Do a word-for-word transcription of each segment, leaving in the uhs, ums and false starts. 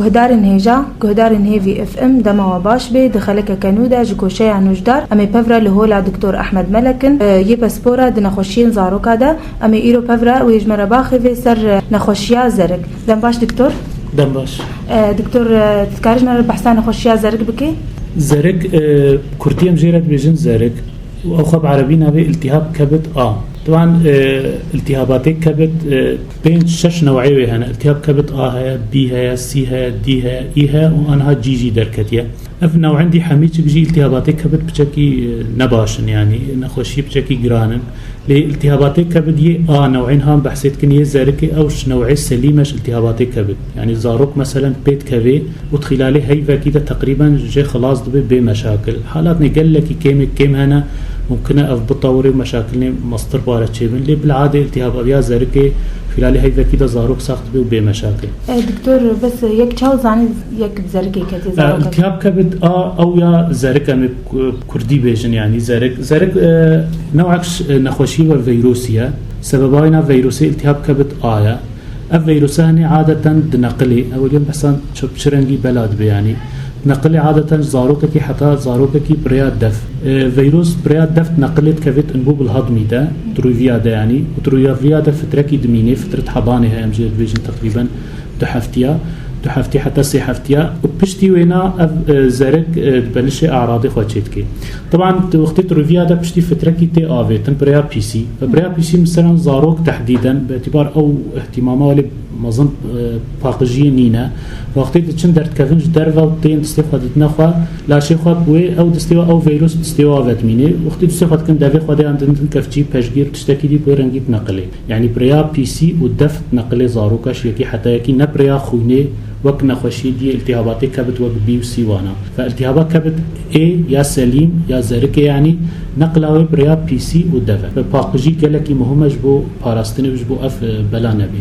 Guhdarên hêja, guhdarên Hêvî F M, dema we baş bê. Di xelekeke nû de ji goşeya nûjdar, em ê pevre li hola Doktor Ehmed Melek in, e, yê pespora di nexweşiyên zaroka de. Em ê îro pevre wê ji me re baxivê ser, e, nexweşiya zerik. Dem baş, Doktor. Dem baş. E, Doktor, e, dikarî ji me re behsa nexweşiya zerik bikî? Zerik, e, kurtî em jê re dibêjin zerik. Û ew xwe bi erebî navê iltihab kebid A. Tiwan, e, iltihabatê kebid, e, pênc şeş new'ê wê hene. İltihab kebid A heye, B heye, C heye, D heye, E heye û aniha G jî derketiye. Ev new'ên dî hemî çik jî iltihabatê kebid piçekî, e, ne baş in, yanî nexweşiyê piçekî giran in. Lê iltihabatê kebid yê A new'ên han behsê dikin, yê zerikê ew ji new'ê selîm e ji iltihabatê kebid. Yanî zarok meselen pê dikevê û di xîlalê heyvekî de teqrîben jê xilas dibe bê meşakil. Halatnê gelekî kêmê kêm hene, mumkin e ev bitewirê û meşakilnê mestir bare çêbin. Lê bil'adê iltihaba ya zerikê xîlalê heyvekî de zarok sax dibe û bê meşakil. E, doktor, bes yek çaw zanî yek zerikê ketê E, zarok? İltihab kebid A ew ya zerik em ê ku-, kurdî bêjin, yanî zerik. Zerik, e, new'ek ş-, e, nexweşî ve veyrosî ye. Sebeba wê na veyrosê iltihab kebid A ye. Ev veyrose hene adeten di neqilê, ew ê behsan çi, çi rengî bela dibe, yanî di neqilê adeten zarokekî heta zarokekî bi rêya def. E, veyros bi rêya def di neqilê dikevê di enbûbil hadmî de, di rûviya de yanî, û di rûviya de fitrekî dimînê, fitret hebanê heye, em jê dibêjin teqrîben du heftiya, du heftiya heta sê heftiya û piştî wêna ev, e, zerik, e, di belişê eradê xwe çêdike. Tiban di wextê di rûviya de piştî fitrekî tê avêtin bi rêya pîsî. Ve bi rêya pîsî miseran zarok tehdîden bi îtîbar ew îhtîmama welê mezin, e, paqijiyê nîne. Wextê diçin derdikevin ji derve û tên distê xwe didine xwe, laşê xwe bi wê ew distê we ew veyros distê we ve dimîne. Wextê distê xwe dikin devê xwe de yan din din kevçî, peşgîr, tiştekî dî bi wê rengî dineqilê. Yanî bi rêya pîsî û def neqilê zaroka ji yekî heta yekî, ne bi rêya xwînê wek nexweşiyê diyê îltihabatê kebid wek B û C wana. Ve îltihaba kebid A ya selîm ya zerikê, yanî neqila wê bi rêya pîsî û def e. Ve paqijî gelekî muhim e ji bo parastinê û ji bo ev, e, bela nebî.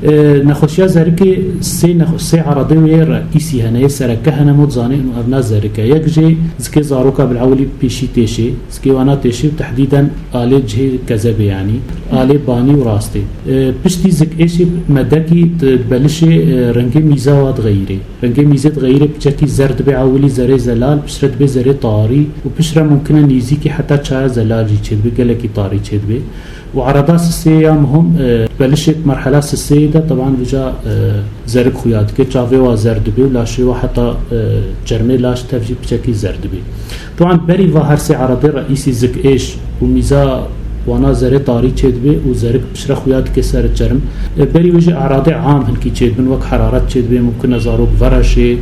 E, nexweşiya zerikê sê nex-, sê eradê wê reîsî hene, yê sereke hene, mod zanîn û ev na zerik e. Yek jê zikê zaroka bilewilî pêşî têşê, zikê wana têşê û tehdîden alê cihê kezebê, yanî alê banî û rastê. E, piştî zik êşê medekî di belişê, e, rengê mîza wa dixeyirê. Rengê mîzê dixeyirê piçekî zer dibe ewilî zerê zelal, piştre dibe zerê tarî û piştre mumkin e nîzîkî heta çaya zelal jî çêdibe, gelekî tarî çêdibe. Û erada sisê ya muhim, e, belişê merhela sisê de teban vêca, e, zerik xuya dike, çavê wa zer dibe û laşê wa heta, e, çermê laş tev jî piçekî zer dibe. Teban berî va her sê eradê reîsî zik êş û mîza wana zerê tarî çêdibe û zerik piştre xuya dike ser çerm. E, berî wê jî eradê am hinkî çêdibin, wek heraret çêdibe, mumkin e zarok vereşê,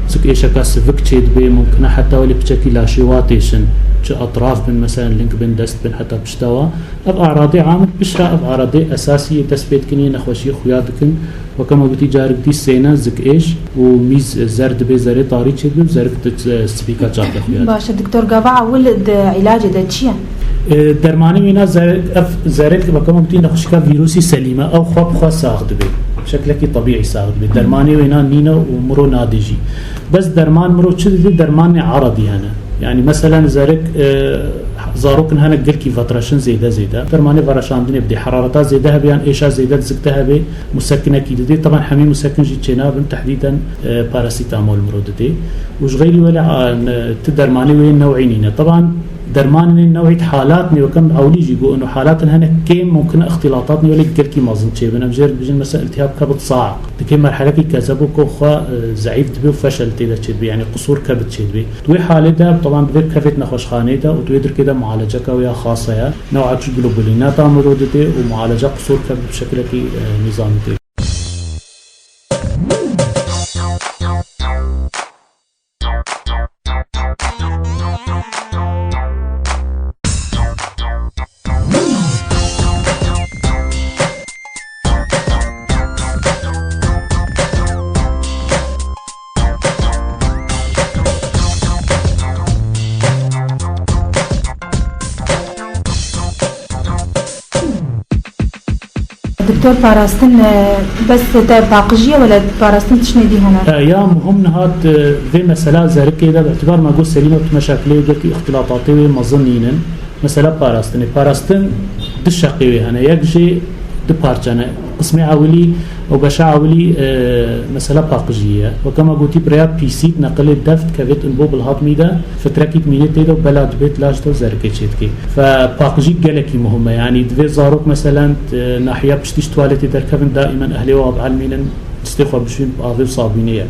zik êşeka sivik çêdibe, mumkin e heta welê piçekî laşê wa têşin, çi etraf bin, meselen ling bin, dest bin, heta pişta wa. Ev aradê am in, pişta ev aradê esasî yê dest pê dikin, yê nexweşiyê xuya dikin. Weke me gotî carik dî sêne, zik êş û mîz zer dibe, zerê tarî çêdibe û zerik di, e, sivîka çavê xuya dibe. Baş e, doktor, gava ewil di îlacê de çi ye? E, dermanê wêna zerik, ev zerik, weke me gotî nexweşika vîrusî selîm e, ew xwe bi xwe sax dibe. Şeklekî tebîî sax dibe. Dermanê wêna nîne û miro nadê jî. Bes derman miro çi dide? Dermanê eradî hene. Yanî meselen zerik, e, zarokin hene gelkî vetreşin zêde zêde. Dermanê vereşandinê bidê. Herareta zêde hebe yan êşa zêde di zik de hebe, musekinekî didê. Teban hemî musekin jî çênabin, tehdîden, e, parasîtamol miro didê. Û ji xeyrî wele, a, n-, ti dermanê wê new'î nîne. Teban dermanê new'î di halatnê weke min ewlî jî got, û halatin hene kêm mumkin e îxtîlatatnê wele gelkî mezin çêbin. Em jê re dibêjin mesela îltihab kebid saaq. Dikê merhelekî kezebo ku xwe, e, zeîf dibe û feşel tê de çêdibe, yanî qisûr kebid çêdibe. Di wê halê de, teban divê bikevêt nexweşxaneyê de û di wê dirkê de mualeceka wê ya xas heye. New'ek ji globulînata miro didê û mualece qisûr kebid bi şekilekî, e, nîzamî tê. Doktor, parastin, e, bes te paqijî ye wele parastin tiştê dî hene? E, ya muhim niha, e, vê mesela zerikê de bi îtibar me got Selîma tu meşakilê gelkî îxtîlatatê wê mezin nînin. Mesela parastinê. Parastin du şeqê wê hene. Yek jê du parçe ne. Qismê ewilî û beşa ewilî, e, mesela paqijî ye. Weke me gotî bi rêya P C neqilê def dikevêt in bo bilhatmî de, fitrekî dimînê tê de û bela dibêt laş de û zerikê çêdikê. Fe paqijî gelekî muhim e. Yanî divê zarok meselen, e, nahiya piştî ji tuwaletê derkevin, daîmen ehlê wan bielmînin, distê xwe bişûn bi avê û sabûnê ye.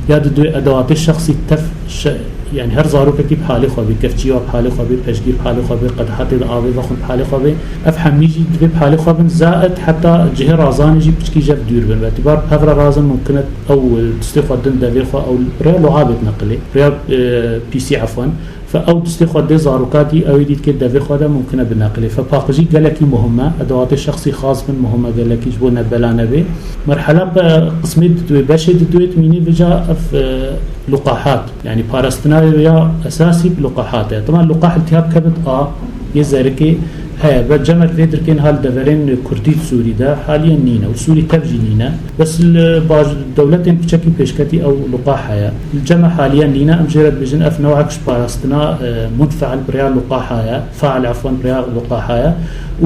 Ya di divê edewatê şexsî tev şe-, yanî her zarokekî bi halê xwe bê, kevçî wa bi halê xwe bê, pejgîr bi halê xwe bê, qedehatê de avê vexwin bi halê xwe bê. Ev hemî jî divê bi halê xwe bin, zaet heta cihê razanê jî piçkî ji hev dûr bin. Bi îtibar bi hev re razin mumkin e ew distê xwe din devê xwe ew rêya luabê dineqilê. Rêya, e, P C efwen. Fe ew distê xwe dê zarokatî, ew ê dît kê devê xwe de mumkin e bineqilê. Fe paqijî gelekî muhim e. Edewatê şexsî xas bin muhim e gelekî ji bo nebela nebê. Merhela pe qismê didwê, beşê didwê dimînê vêca ev, e, luqahat. Yanî parastina wê ya esasî bi luqahat e. Tema luqah iltihab kevit a yê zerikê heye. Be cem e vê dirkên hal deverên Kurdî Sûrî de haliyen nîne û Sûrî tev jî nîne. Bes li baş dewletên piçekî pêşketî ew luqaha ye. Li cem e haliyen nîne, em jê re dibêjin ev newek ji parastina, e, munfeil bi rêya luqaha ye, fail efwen bi rêya luqaha ye.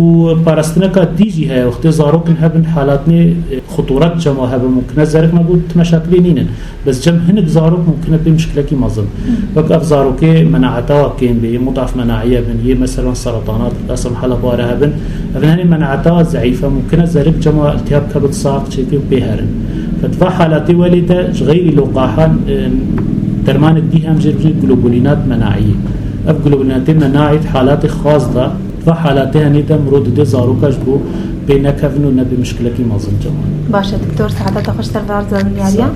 Û parastineka dî jî heye, wextê zarokin hebin halatnê, e, xuturet cema hebe mumkin e, zerik me got ti meşakilê nînin. Bes cem hinek zarok mumkin e pê mişkilekî mezin. Wek ev zarokê menaeta wa kêm bê, yê mudaf menaiye bin, yê meselen seretanat, dest em hala bare hebin. Ev henê menaeta wa zeîf e, mumkin e zerik cema iltihab kebit saq çêkê û pê herin. Fe di va halatê welê de ji xeyrî loqahan, e, dermanek dî hem jê re bêjin globulinat menaiyê. Ev globulinatê menaî di halatê xas de, di va halatê henê de mirov didê zaroka ji bo pê nekevin û nebê mişkilekî mezin cema. Baş e, doktor, saeta te xweş ser vê zanînariya.